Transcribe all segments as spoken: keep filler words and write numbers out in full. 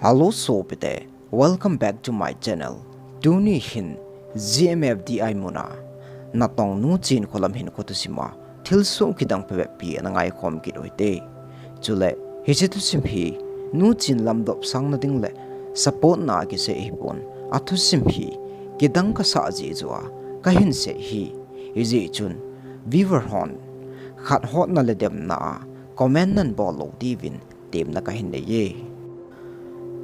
Hello sopite, welcome back to my channel. Tuni hin G M F D I muna natong nu Chinkholam hin kho thusim a thilsoh kidang phabep pi ana ngaikhom kit uhite. Chule hiche thusim hi nu Chinlam dopsang na ding le support na kisei hipon, athusim hi kidang kasah jeh joh a kahin sei hi. Hijeh chun viewer hon khat hotna le demna a comment nan bol lou diuvin temna kahin nei e.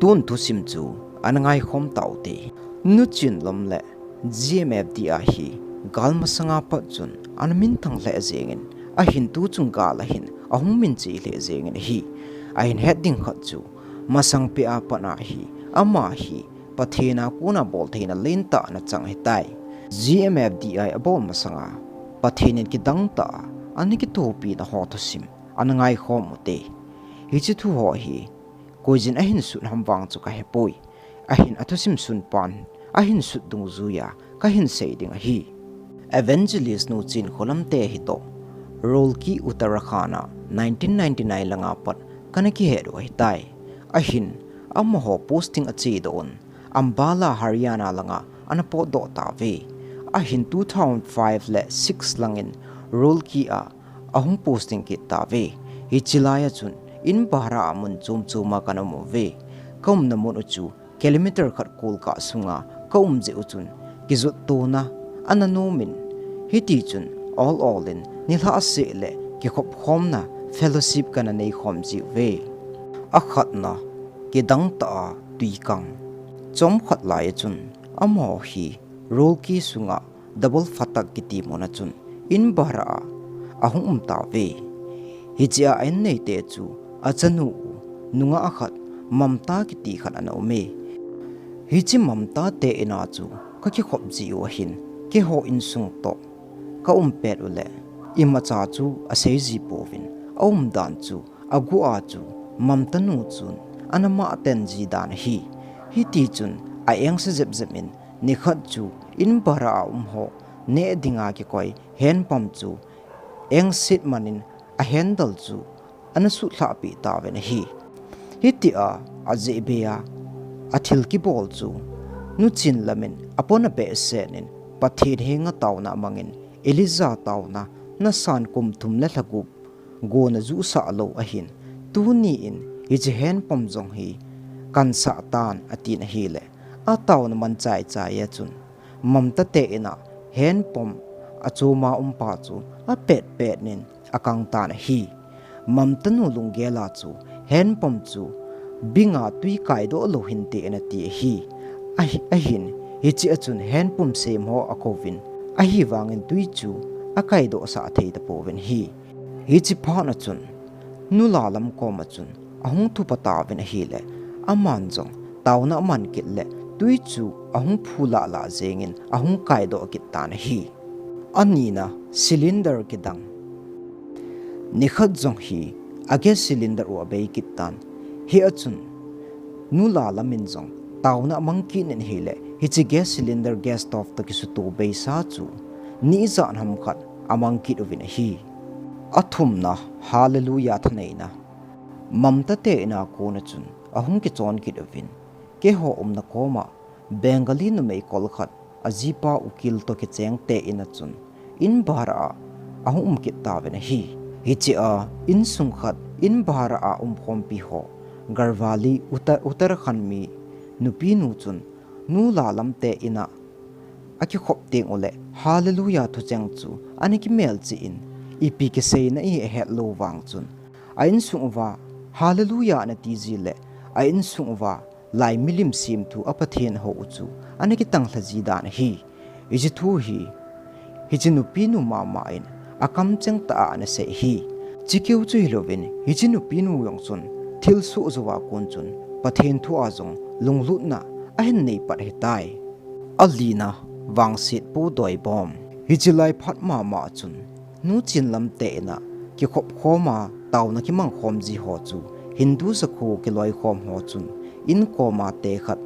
Tun thusim chu ana ngaikhom taute. Nu Chinlam le G M F D I hi gal masanga pat chun ana minthang lheh jengin, ahin tu chung gal a hin ahung minche lheh jengin ahi. Ahin het ding khat chu masang peh a pat a hi ama hi Pathen a kona boltheina lentah ana chang ahitai. G M F D I abol masanga Pathen in kidang tah a ana kitopi na ho thusim ana ngaikhom ute. Hiche thu ho hi koijin ahin sut ham vang chu kahepoi. Ahin athusim sunpan ahin sut dungjuiya kahin sei ding ahi. Evangelist nu Chinkholam te hitoh Roorkee, Uttarakhand a nineteen ninety-nine langa pat kana kihet u ahitai. Ahin amaho posting achedoh un Ambala, Haryana langa ana potdoh tauve. Ahin two thousand five le six langin Roorkee a ahung posting kit tauve. Hiche laiya chun in bhara a mun chom choma kana um uve. Kaumna mun u chu kilometer khat kolkah sunga kaum jeh u chun kijot tona ana nomin, hitichun ol ol in nilhah seh le kikhopkhomna fellowship kana neikhom jiuve. Akhatna, kidang tah a twikang. Chomkhat laiya chun amaho hi Roorkee sunga Double Fatak kiti muna chun in bhara a ahung um tauve. Hichea a-in neite chu achanu u nungah khat Mamta kiti khat ana ume. Hiche Mamta te in a chu kakikhop jiu ahin, keiho insung toh kaum pet uleh imacha chu asei ji pouvin, aumdan chu aguh a chu Mamta nu chun ana mahten ji dan ahi. Hitichun a-engse jepjep in nikhat chu in bhara a umho neh dinga kikoi hand pump chu engset manin a handle chu ana sutlhahpeh tauvin ahi. Hitia ajehbei a athil kibol chu nu Chinlam in apona behseh in Pathen henga taona amangin, Elijah taona nasan kum thum le lha gup gona juhsah lou ahin, tuni in hiche hand pump jong hi kansah tan atin ahile, ataona man chaichai a chun Mamta te in a hand pump achoma umpa chu apetpet in akang tan ahi. Mamta nu lunggel a chu hand pump chu binga twi kaidoh lou hinte ana ti ahi. Ahi, ahin hichea chun hand pump semho akouvin, ahivangin twi chu akaidohsah thei tapouvin ahi. Hiche phat a chun nu Lalam koma chun ahung thupha tauvin ahile, aman jong taona aman kit le twi chu ahung phu lahlah jengin ahung kaidoh kit tan ahi. Anina, cylinder kidang. Nikhat jong hi a gas cylinder u abei kit tan. Hia chun nu Lalam in jong taona amang kit in ahile, hiche gas cylinder, gas stove toh kisuto beisa chu ni ijat ham khat amang kit uvin ahi. Athumna, Hallelujah thaneina. Mamta te in a kona chun ahung kichon kit uvin, keiho umna koma Bengali numei kol khat ajipa Ukil toh kicheng te in a chun in bhara a ahung um kit tauvin ahi. Hichea insung khat in bhara a umkhompi ho Garhwali, Uttar-, Uttarakhand mi nupi nu chun nu Lalam te in a akikhop teng uleh Hallelujah thucheng chu ana kimelchih in, ipi kiseina ahi ahet lou vang chun a insung uva Hallelujah ana ti ji le a insung uva lai milim semthu a Pathen hou u chu ana kitanglha ji dan ahi. Hiche thu hi hiche nupi nu mama in akamcheng tah a ana sei ahi. Chukeu chu hilouvin hiche nupi nu jong chun thilsoh jouva kon chun Pathen thu a jong lunglutna ahin nei pat ahitai. Alina, vangsetpu doibom. Hiche lai phat mama chun nu Chinlam te in a kikhop khoma taona kimang khom ji ho chu Hindu sakho kiloikhom ho chun in koma te khat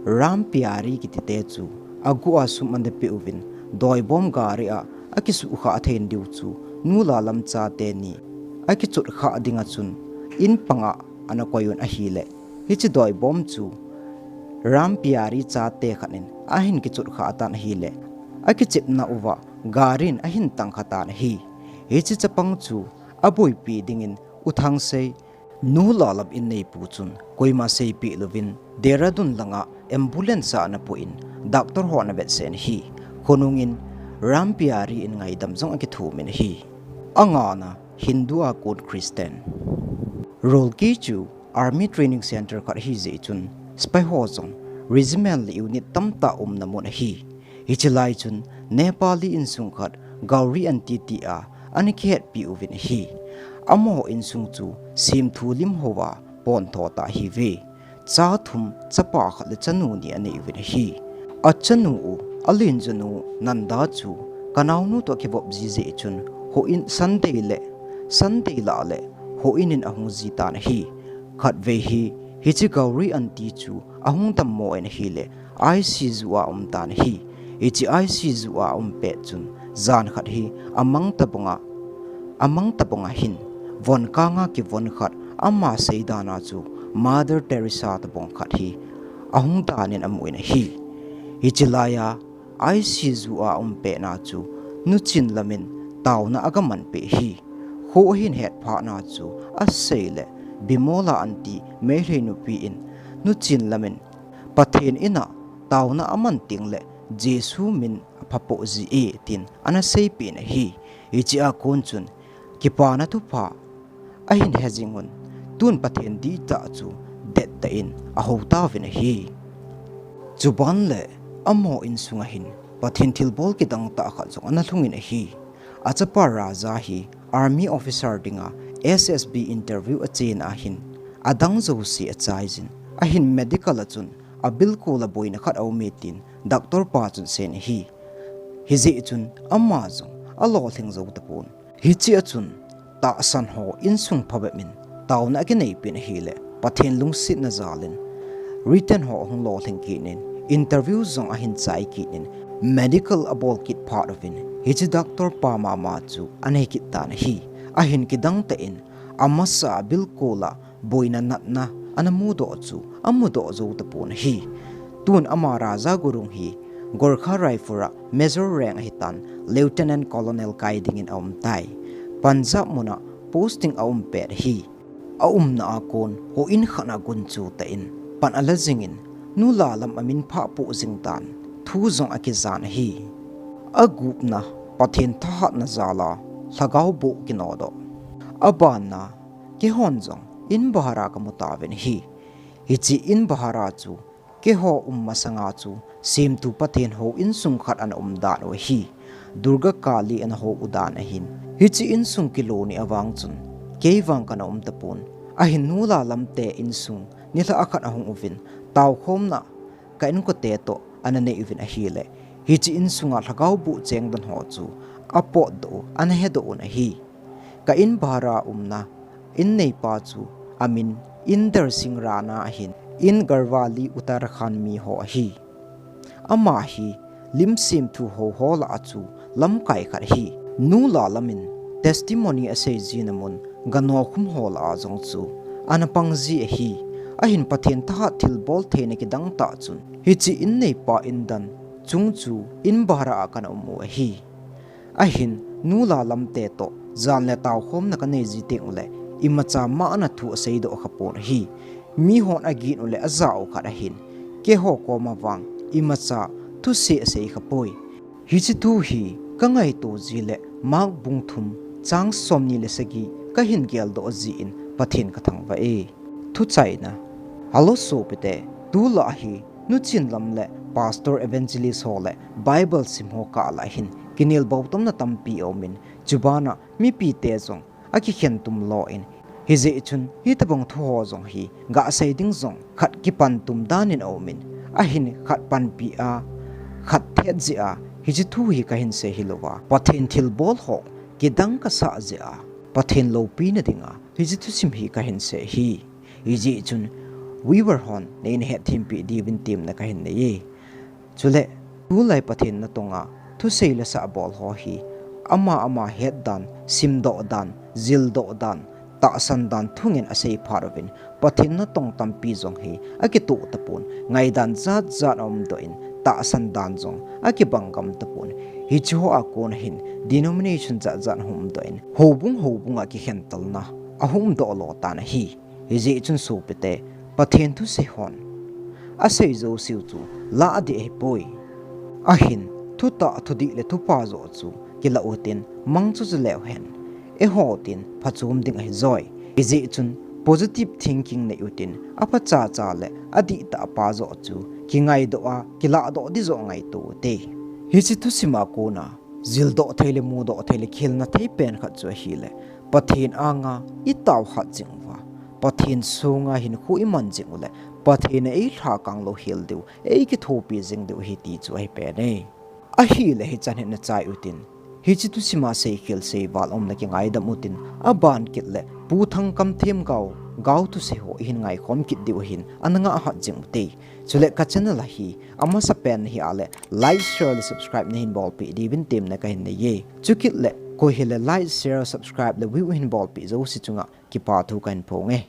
Ram Pyari kiti te chu aguh a sum ana pe uvin, doibom gari a akisuhkhah theina diu chu nu Lalam chate ni akichotkhah dinga chun in panga ana koi un ahile, Hiche doibom chu Ram Pyari chate khat in ahin kichut kha tan ahile, akichepna uva gari in ahin tang kha tan ahi. Hiche chapang chu aboipi dingin U Thangsei, Nu Lalam in neipu chun koima seipeh louvin Dehradun langa ambulance a ana puh in doctor ho ana vetsah in ahi. Khonung in Ram Pyari in ngaidam jong akithum in ahi. Angana Hindu a kon Christian. Roorkee chu Army Training Center khat ahi jeh chun, sepai ho jong regiment le unit tamtah umna mun ahi. Hiche lai chun Nepali insung khat Gauri Aunty tia ana kihetpi uvin ahi. Amaho insung chu semthu lim hoa pontho tah ahiuve. Cha thum, chapa khat le chanu ni anei uvin ahi. Achanu u, alenjonu Nanda chu kanaonu toh akivop ji jeh chun, houin Sunday le, Sunday lah le houin in ahung ji tan ahi. Khatvei hi, hiche Gauri Aunty chu ahung dammo in ahile, I C U a aum tan ahi. Hiche I C U a aum pet chun, jan khat hi amang tabanga, amang tabanga hin, von kanga kivon khat, ama seidan a chu Mother Teresa tabang khat hi ahung dan in amu in ahi. Hiche laiya I C U a aum petna chu nuchin lamin taona aga manpeh ahi. Kho ahin het phatna chu asei le Bimola Aunty Meitei nupi in nuchin lamin Pathen in a taona aman teng le Jesu min aphapoh ji e tin ana seipeh in ahi. Hiche a kon chun kipana thupha ahin he jing un, tun Pathen dihtah chu dettah in ahou tauvin ahi. Chuban le amaho insunga hin Pathen thilbol kidang tah khat jong ana lhung in ahi. Achapa Raja hi army officer dinga S S B interview achen ahin, adang jouse achaijin, ahin medical a chun abilkol a boina khat aume tin doctor pa chun asei in ahi. Hijeh chun ama jong alolhing jou tapon. Hiche a chun tahsan ho insung phabep in taona akineipen ahile, Pathen lungsetna jal in written ho ahung lolhing kit in, interview jong ahin chai kit in, medical abol kit phat uvin hiche doctor pa mama chu anei kit tan ahi. Ahin kidang tah in amasa a bilkol a boina natna ana mudoh chu amudoh jou tapon ahi. Tun ama Raja Gurung hi Gorkha Rifle a Major rank ahitan, Lieutenant Colonel kai dingin aumtai. Punjab muna posting aum pet ahi. Aumna a kon houin khat a gunchu tah in pan ala jingin, Nu Lalam amin phah poh jing tan, thu jong akijan ahi. Agupna, Pathen thahatna jal a lhagao boh kinodoh. Abanna, keihon jong in bahar a kamu tauvin ahi. Hiche in bahar a chu keiho um masanga chu semthu Pathen hou insung khat ana um dan u ahi. Durga Kali ana hou u dan ahin, hiche insung kiloni avang chun kei vang kana um tapon. Ahin Nu Lalam te insung nilhah khat ahung uvin, taokhomna ka inkote toh ana nei uvin ahile, hiche insunga lhagao boh cheng dan ho chu apotdoh u, ana hedoh un ahi. Ka in bahar a umna in neipa chu amin Inder Singh Rana ahin, in Garhwali, Uttarakhand mi ho ahi. Ama hi lim semthu ho ho lah a chu lamkai khat ahi. Nu Lalam in testimony aseijina mun Ganokhum ho lah a jong chu ana pang ji ahi. Ahin Pathen thahat thilbol theina kidang tah chun hiche in neipa in dan chung chu in bahar a kana um u ahi. Ahin, Nu Lalam te toh jan le taokhomna kanei ji teng ule, imacha mana thu aseidoh kha pon ahi. Mihon agin ule ajah u khat ahin, keiho koma vang imacha thusei asei kha poi. Hiche thu hi kangaito ji le Mark bung thum chang somni le sagi kahin geldoh jin Pathen kathangvah e. Thuchaina. Hello sopite, tulai hi nuchin lam le pastor, evangelist ho le Bible sim ho kah lah hin kinelbou tamna tampi aumin, chubana mipite jong akikhen tum lou in, hijeh chun hitobang thu ho jong hi gasei ding jong khat kipan tum dan in aumin, ahin khat panpi a, khat thet jeh a hiche thu hi kahin sei hilouva, Pathen thilbol ho kidang kasah jeh a Pathen loupina dinga hiche thusim hi kahin sei ahi. Hijeh chun viewer hon neina hetthem peh diuvin temna kahin nei e. Chule, tulai Pathen natonga thusei le sahbol ho hi ama ama het dan, simdoh dan, jildoh dan, tahsan dan thungen asei phat uvin, Pathen natong tampi jong hi akitoh tapon, ngaidan jat jat aumdoh in, tahsan dan jong akibang gam tapon. Hiche hoa kona hin denomination jat jat ahung umdoh in, houbung houbung a kikhentelna ahung umdoh lou tan ahi. Hijeh chun sopite, Pathen thusei hon asei jouseu chu lah ding ahipoi. Ahin, thutah, thudih le thupha joh chu kilah utin, mangcha chu leuhen, eiho tin phachom ding ahi joi. Hijeh chun positive thinking nei utin, apha chacha le adihtah pa joh chu kingaidoh a, kilahdoh ding joh ngaito ute. Hiche thusima kona jildoh thei le mudoh thei le khelna thei pen khat chu ahile, Pathen anga itao hat jing uva, Pathen sunga hinkho iman jing ule, Pathen in eilhakang louhel diu, eikithopi jing diu ahi ti chu ahi pen e. Ahile hichan hin nachai utin, hiche thusima seikhel seival umna kingaidam utin, aban kit le Pu Thangkam Themgao, Gao thusei ho ihin ngaikhom kit diu ahin, ana ngah hat jing ute. Chule ka channel a hi amasapen nahi a le like, share le subscribe nahin bolpeh diuvin temna kahin neiye. Chukit le koi hile like, share, subscribe le view hin bolpeh jouse chunga kipathu kahin phonge.